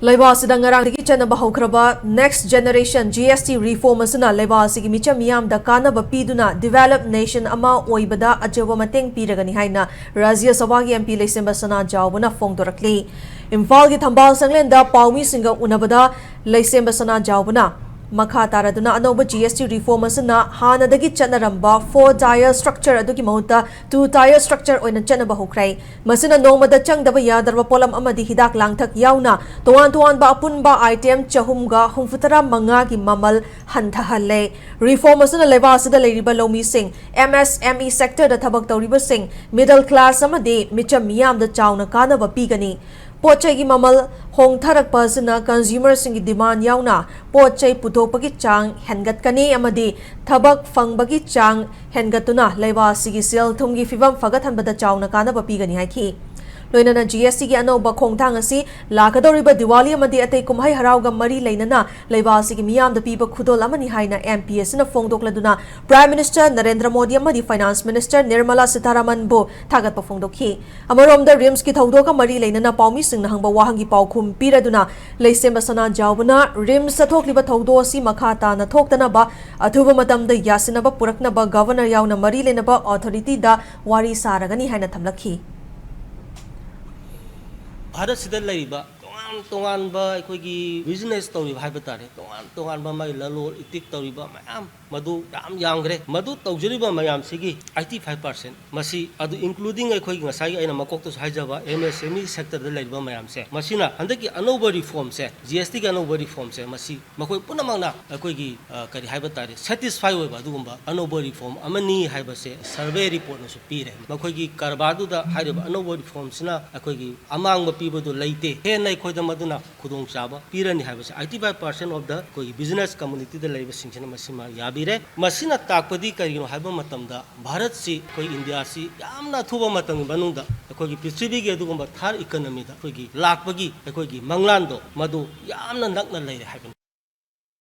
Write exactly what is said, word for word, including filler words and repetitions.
ꯂꯩꯕꯥꯛ ꯑꯁꯤꯗ ꯉꯔꯥꯡꯗꯒꯤ ꯆꯠꯅꯕ ꯍꯧꯈ꯭ꯔꯕ Next Generation G S T reform ꯑꯁꯤꯅ ꯂꯩꯕꯥꯛ ꯑꯁꯤꯒꯤ ꯃꯤꯆꯝ ꯃꯤꯌꯥꯝꯗ ꯀꯥꯟꯅꯕ ꯄꯤꯗꯨꯅ developed nation ꯑꯃ ꯑꯣꯏꯕꯗ ꯑꯆꯧꯕ ꯃꯇꯦꯡ ꯄꯤꯔꯒꯅꯤ ꯍꯥꯏꯅ ꯔꯥꯖ꯭ꯌ ꯁꯚꯥꯒꯤ M P ꯂꯩꯁꯦꯝꯕ ꯁꯅꯥꯖꯥꯎꯕꯅ ꯐꯣꯡꯗꯣꯔꯛꯂꯤ꯫ ꯏꯝꯐꯥꯜꯒꯤ ꯊꯝꯕꯥꯜ ꯁꯪꯂꯦꯟꯗ ꯄꯥꯎꯃꯤꯁꯤꯡꯒ ꯎꯅꯕꯗ ꯂꯩꯁꯦꯝꯕ ꯁꯅꯥꯖꯥꯎꯕꯅ ꯃꯈꯥ ꯇꯥꯔꯗꯨꯅ ꯑꯅꯧꯕ G S T reform ꯑꯁꯤꯅ ꯍꯥꯟꯅꯗꯒꯤ ꯆꯠꯅꯔꯝꯕ four tier structure ꯑꯗꯨꯒꯤ ꯃꯍꯨꯠꯇ two tier structure ꯑꯣꯏꯅ ꯆꯠꯅꯕ ꯍꯧꯈ꯭ꯔꯦ꯫ ꯃꯁꯤꯅ ꯅꯣꯡꯃꯗ ꯆꯪꯗꯕ ꯌꯥꯗ꯭ꯔꯕ ꯄꯣꯠꯂꯝ ꯑꯃꯗꯤ ꯍꯤꯗꯥꯛ ꯂꯥꯡꯊꯛ ꯌꯥꯎꯅ ꯇꯣꯉꯥꯟ ꯇꯣꯉꯥꯟꯕ ꯑꯄꯨꯟꯕ item ꯆꯍꯨꯝꯒ ꯍꯨꯝꯐꯨꯇꯔꯥ ꯃꯉꯥꯒꯤ ꯃꯃꯜ ꯍꯟꯊꯍꯜꯂꯦ꯫ Reform ꯑꯁꯤꯅ ꯂꯩꯕꯥꯛ ꯑꯁꯤꯗ ꯂꯩꯔꯤꯕ ꯂꯧꯃꯤꯁꯤꯡ, M S M E sector ꯗ ꯊꯕꯛ ꯇꯧꯔꯤꯕꯁꯤꯡ, middle class ꯑꯃꯗꯤ ꯃꯤꯆꯝ ꯃꯤꯌꯥꯝꯗ ꯆꯥꯎꯅ ꯀꯥꯟꯅꯕ ꯄꯤꯒꯅꯤ꯫ ꯄꯣꯠ ꯆꯩꯒꯤ ꯃꯃꯜ ꯍꯣꯡꯊꯔꯛꯄ ꯑꯁꯤꯅ consumer ꯁꯤꯡꯒꯤ demand ꯌꯥꯎꯅ ꯄꯣꯠ ꯆꯩ ꯄꯨꯊꯣꯛꯄꯒꯤ ꯆꯥꯡ ꯍꯦꯟꯒꯠꯀꯅꯤ ꯑꯃꯗꯤ ꯊꯕꯛ ꯐꯪꯕꯒꯤ ꯆꯥꯡ ꯍꯦꯟꯒꯠꯇꯨꯅ ꯂꯩꯕꯥꯛ ꯑꯁꯤꯒꯤ ꯁꯦꯜ ꯊꯨꯝꯒꯤ ꯐꯤꯕꯝ ꯐꯒꯠꯍꯟꯕꯗ ꯆꯥꯎꯅ ꯀꯥꯟꯅꯕ ꯄꯤꯒꯅꯤ ꯍꯥꯏꯈꯤ꯫ ꯂꯣꯏꯅꯅ G S T ꯒꯤ ꯑꯅꯧꯕ ꯈꯣꯡꯊꯥꯡ ꯑꯁꯤ ꯂꯥꯛꯀꯗꯧꯔꯤꯕ ꯗꯤꯋꯥꯂꯤ ꯑꯃꯗꯤ ꯑꯇꯩ ꯀꯨꯝꯍꯩ ꯍꯔꯥꯎꯒ ꯃꯔꯤ ꯂꯩꯅꯅ ꯂꯩꯕꯥꯛ ꯑꯁꯤꯒꯤ ꯃꯤꯌꯥꯝꯗ ꯄꯤꯕ ꯈꯨꯗꯣꯜ ꯑꯃꯅꯤ ꯍꯥꯏꯅ M P ꯑꯁꯤꯅ ꯐꯣꯡꯗꯣꯛꯂꯗꯨꯅ Prime Minister ꯅꯔꯦꯟꯗ꯭ꯔ ꯃꯣꯗꯤ ꯑꯃꯗꯤ Finance Minister ꯅꯤꯔꯃꯂꯥ ꯁꯤꯇꯥꯔꯥꯃꯟꯕꯨ ꯊꯥꯒꯠꯄ ꯐꯣꯡꯗꯣꯛꯈꯤ꯫ ꯑꯃꯔꯣꯝꯗ RIMS ꯀꯤ ꯊꯧꯗꯣꯛꯀ ꯃꯔꯤ ꯂꯩꯅꯅ ꯄꯥꯎꯃꯤꯁꯤꯡꯅ ꯍꯪꯕ ꯋꯥꯍꯪꯒꯤ ꯄꯥꯎꯈꯨꯝ ꯄꯤꯔꯗꯨꯅ ꯂꯩꯁꯦꯝꯕ ꯁꯅꯥꯖꯥꯎꯕꯅ RIMS ꯇ ꯊꯣꯛꯂꯤꯕ ꯊꯧꯗꯣꯛ ꯑꯁꯤ ꯃꯈꯥ ꯇꯥꯅ ꯊꯣꯛꯇꯅꯕ ꯑꯊꯨꯕ ꯃꯇꯝꯗ ꯌꯥꯁꯤꯟꯅꯕ ꯄꯨꯔꯛꯅꯕ Governor ꯌꯥꯎꯅ ꯃꯔꯤ ꯂꯩꯅꯕ authority ꯗ ꯋꯥꯔꯤ ꯁꯥꯔꯒꯅꯤ ꯍꯥꯏꯅ ꯊꯝꯂꯛꯈꯤ꯫ ꯚꯥꯔꯠꯁꯤꯗ ꯂꯩꯔꯤꯕ ꯇꯣꯉꯥꯟ ꯇꯣꯉꯥꯟꯕ ꯑꯩꯈꯣꯏꯒꯤ business ꯇꯧꯔꯤꯕ ꯍꯥꯏꯕ ꯇꯥꯔꯦ, ꯇꯣꯉꯥꯟ ꯇꯣꯉꯥꯟꯕ ꯃꯥꯒꯤ ꯂꯂꯣꯟ ꯏꯇꯤꯛ ꯇꯧꯔꯤꯕ ꯃꯌꯥꯝ ꯃꯗꯨ ꯌꯥꯝ ꯌꯥꯝꯈ꯭ꯔꯦ꯫ ꯃꯗꯨ ꯇꯧꯖꯔꯤꯕ ꯃꯌꯥꯝꯁꯤꯒꯤ eighty five percent ꯃꯁꯤ, ꯑꯗꯨ including ꯑꯩꯈꯣꯏꯒꯤ ꯉꯁꯥꯏꯒꯤ ꯑꯩꯅ ꯃꯀꯣꯛꯇꯁꯨ ꯍꯥꯏꯖꯕ M S M E sector ꯗ ꯂꯩꯔꯤꯕ ꯃꯌꯥꯝꯁꯦ, ꯃꯁꯤꯅ ꯍꯟꯗꯛꯀꯤ ꯑꯅꯧꯕ reform ꯁꯦ, G S T ꯒꯤ ꯑꯅꯧꯕ reform ꯁꯦ, ꯃꯁꯤ ꯃꯈꯣꯏ ꯄꯨꯝꯅꯃꯛꯅ ꯑꯩꯈꯣꯏꯒꯤ, ꯑ, ꯀꯔꯤ ꯍꯥꯏꯕ ꯇꯥꯔꯦ, satisfy ꯑꯣꯏꯕ ꯑꯗꯨꯒꯨꯝꯕ ꯑꯅꯧꯕ reform ꯑꯃꯅꯤ ꯍꯥꯏꯕꯁꯦ survey report ꯅꯁꯨ ꯄꯤꯔꯦ꯫ ꯃꯈꯣꯏꯒꯤ ꯀꯔꯕꯥꯔꯗꯨꯗ ꯍꯥꯏꯔꯤꯕ ꯑꯅꯧꯕ reform ꯁꯤꯅ ꯑꯩꯈꯣꯏꯒꯤ ꯑꯃꯥꯡꯕ ꯄꯤꯕꯗꯨ ꯂꯩꯇꯦ, ꯍꯦꯟꯅ ꯑꯩꯈꯣꯏꯗ ꯃꯗꯨꯅ ꯈꯨꯗꯣꯡꯆꯥꯕ ꯄꯤꯔꯅꯤ ꯍꯥꯏꯕꯁꯦ eighty five percent of the ꯑꯩꯈꯣꯏꯒꯤ business community ꯗ ꯂꯩꯔꯤꯕꯁꯤꯡꯁꯤꯅ ꯃꯁꯤꯃ ꯌꯥꯕꯤꯔꯦ꯫ ꯃꯁꯤꯅ ꯇꯥꯛꯄꯗꯤ ꯀꯔꯤꯒꯤꯅꯣ ꯍꯥꯏꯕ ꯃꯇꯝꯗ ꯚꯥꯔꯠꯁꯤ, ꯑꯩꯈꯣꯏ ꯏꯟꯗꯤꯌꯥꯁꯤ ꯌꯥꯝꯅ ꯑꯊꯨꯕ ꯃꯇꯝꯒꯤ ꯃꯅꯨꯡꯗ ꯑꯩꯈꯣꯏꯒꯤ ꯄ꯭ꯔꯤꯊꯤꯕꯤꯒꯤ ꯑꯗꯨꯒꯨꯝꯕ third economy ꯗ ꯑꯩꯈꯣꯏꯒꯤ ꯂꯥꯛꯄꯒꯤ ꯑꯩꯈꯣꯏꯒꯤ ꯃꯪꯂꯥꯟꯗꯣ ꯃꯗꯨ ꯌꯥꯝꯅ ꯅꯛꯅ ꯂꯩꯔꯦ ꯍꯥꯏꯕꯅꯤ꯫